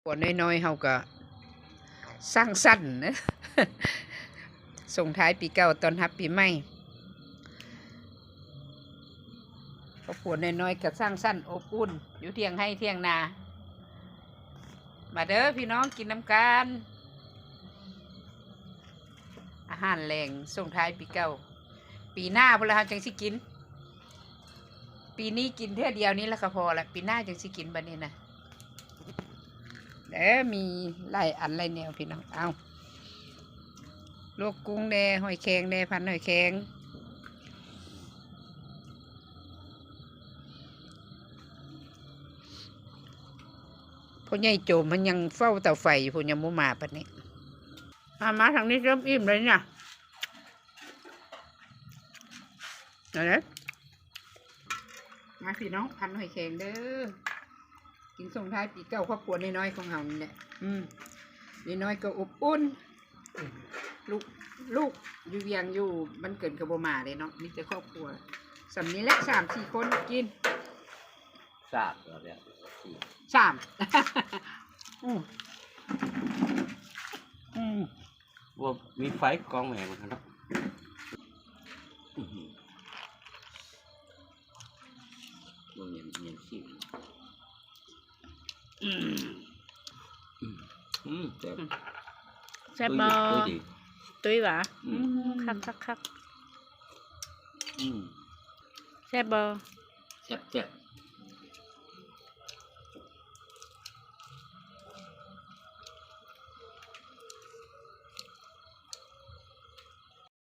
ຄົວນ້ອຍໆ ເຮົາກໍສ້າງສັນ ສົ່ງທ້າຍປີເກົ່າ ຕ້ອນຮັບປີໃໝ່. ຄອບຄົວນ້ອຍໆ ກໍສ້າງສັນອົບອຸ່ນ ຢູ່ຖຽງໄຮ່ຖຽງນາ. ມາເດີພີ່ນ້ອງ ກິນນຳກັນ ອາຫານແລງສົ່ງທ້າຍປີເກົ່າ. ປີໜ້າພຸ້ນລະເຮົາຈັ່ງຊິກິນ. ປີນີ້ກິນເທື່ອດຽວນີ້ລະກໍພໍລະ, ປີໜ້າຈັ່ງຊິກິນບັດນີ້ນະ. ເອີ ມີຫຼາຍອັນຫຼາຍແນວພີ່ນ້ອງ. ເອົາ ລວກກຸ້ງແດ່ ຫອຍແຄງແດ່ ພັນຫອຍແຄງ. ພໍ່ໃຫຍ່ໂຈມມັນຍັງເຝົ້າເຕົາໄຟຢູ່ພຸ້ນ ຍັງບໍ່ມາປານນີ້. ມາ ມາທາງນີ້ເລີ່ມອີ່ມແລ້ວນະ. ເອົາເດີ ມາພີ່ນ້ອງ ພັນຫອຍແຄງເດີ ກິນສົ່ງທ້າຍປີເກົ່າຄອບຄົວນ້ອຍໆ ຂອງເຮົານີ້ແຫຼະ. ອືມ ນ້ອຍໆ ກໍອົບອຸ່ນ. ລູກ ລູກຢູ່ວຽງຢູ່ບ້ານເກີນກໍບໍ່ມາເດ້ເນາະ, ມີແຕ່ຄອບຄົວສ່ຳນີ້ແຫຼະ ສາມສີ່ຄົນກິນ. ສາມແລ້ວເນຍ ສາມ. ອືມ ອືມ ບໍ່ມີໄຟ ກອງແມ່ນເນາະ. ອືມ ບໍ່ແມ່ນ ແມ່ນຊິ. ອືມ ອືມ ແຊບ ແຊບບໍ່? ຕຸ້ຍຫວາ? ອືມ ຄັກໆໆ. ອືມ ແຊບບໍ່? ແຊບໆ.